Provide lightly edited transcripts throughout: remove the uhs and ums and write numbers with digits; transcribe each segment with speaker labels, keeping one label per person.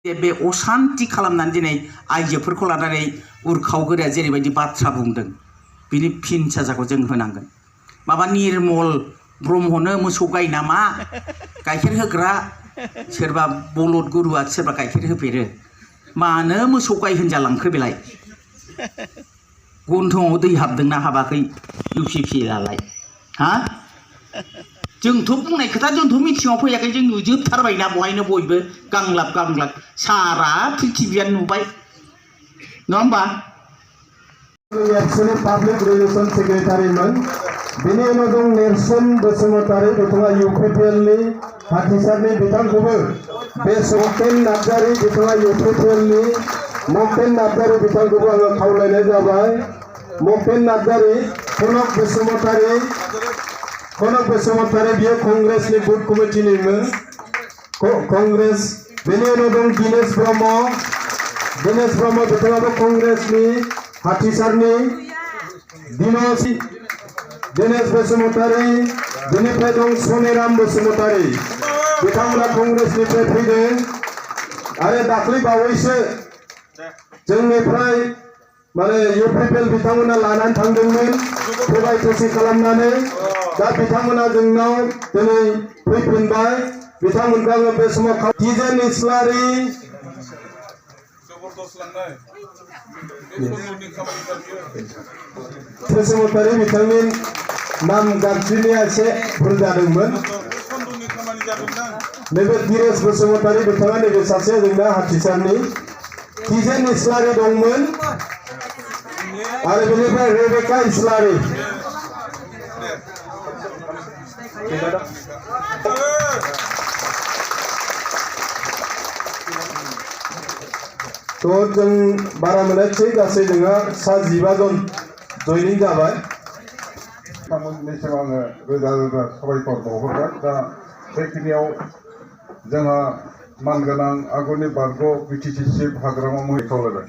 Speaker 1: बे अशान्ति खालामनानै दिनै आइजोफोरखौ लानानै उरखावगोराया जेरैबायदि बाथ्रा बुंदों बिनि फिन साजाखौ जों होनांगोन। माबा निर्मल ब्रह्मनो मोसौ गाय नामा गाइखेर होग्रा सोरबा बलद गुरुआ सोरबा गाइखेर होफेरो मानो मोसौ गाय होनजालांखो बेलाय गन्थङाव दै हाबदोंना हाबाखै UPP लालाय हा जोंथ' बुंनाय खोथा जोंथ' मिथिङाव फैयाखै जों नुजोबथारबायना बहायनो बयबो गांलाब गांलाब सारा पृथिबियानो नुबाय नङा होमबा
Speaker 2: एक्चुअली पब्लिक रिलेशन सेक्रेटारिमोन बेनि उनाव दं नेरसोन बसुमतारी बिथाङा UPPLनि हाथिसारनि बिथांखौबो बे मक्टेन नार्जारी बिथाङा UPPLनि मक्टेन नार्जारी बिथांखौबो आङो खावलायनाय जाबाय। मक्टेन नार्जारी कनक बसुमतारी बियो कंग्रेसनि बुथ कमिटिनिमोन कंग्रेस बेनि उनाव दं दिनेश ब्रह्म बिथाङाबो कंग्रेसनि हाथिसारनि दिनेश बसुमतारी बेनिफ्राय दं सनेराम बसुमतारी बिथांमोना कंग्रेसनिफ्राय फैदों आरो दाख्लै बावैसो जोंनिफ्राय माने UPPL बिथांमोना लानानै थांदोंमोन थगाय थसि खालामनानै दा बिथांमोना जोंनाव दिनै फैफिनबाय बिथांमोनखौ आङो बे समाव तिजेन इस्लारि बसुमतारी बिथांनि नाम गाबज्रिनाया एसे भुल जादोंमोन। नैबे धीरेश बसुमतारी बिथाङा नैबे सासे जोंना हाथिसारनि तिजेन इस्लारि दंमोन आरो बेनिफ्राय रेबेका इस्लारि तो जों बारा मोनाखिसै गासै जोंहा सा 15 जन जयनिं जाबाय।
Speaker 3: बिथांमोननिसिम आङो रोजा रोजा साबायखर बावहरबाय। दा बेखिनियाव जोंहा मानगोनां आगुनि बारग' BTC चिफ हाग्रामा महरै खावलायबाय।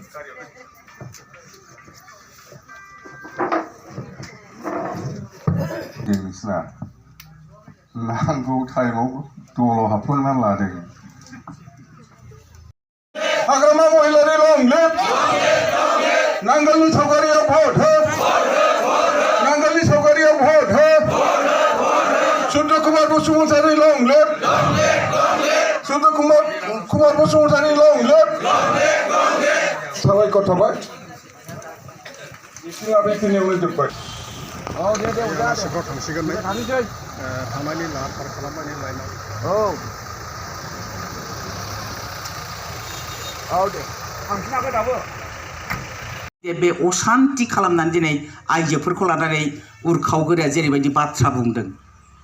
Speaker 4: नोंसिना नांगौ टाइमाव दल हाबफोरना लादों। हाग्रामा महिलारि लं लिभ नांगोलनि सावगारियाव भट हो नांगोलनि सावगारियाव भट हो सुरज कुमार बसुमतारी लं लिभ सुरज कुमार बसुमतारी लं लिभ साबायखर थाबाय। बिसिना बेखिनियावनो जोब्बाय।
Speaker 5: मानसिफ्राव थांसिगोन थांनायनि लाहार फाहार खालामनायनि लाइनाव
Speaker 1: बे अशान्ति खालामनानै दिनै आइजोफोरखौ लानानै उरखावगोराया जेरैबायदि बाथ्रा बुंदों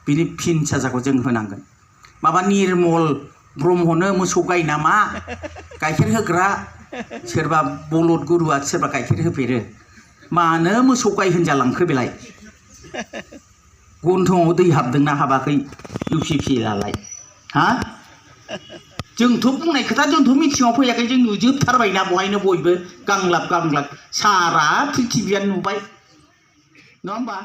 Speaker 1: बिनि फिन साजाखौ जों होनांगोन। माबा निर्मल ब्रह्मनो मोसौ गाय नामा गाइखेर होग्रा सोरबा बलद गुरुआ सोरबा गाइखेर होफेरो मानो मोसौ गाय होनजालांखो बेलाय गन्थङाव दै हाबदोंना हाबाखै UPP लालाय हा जोंथ' बुंनाय खोथा जोंथ' मिथिङाव फैयाखै जों नुजोबथारबायना बहायनो बयबो गांलाब गांलाब सारा पृथिबियानो नुबाय नङा होमबा।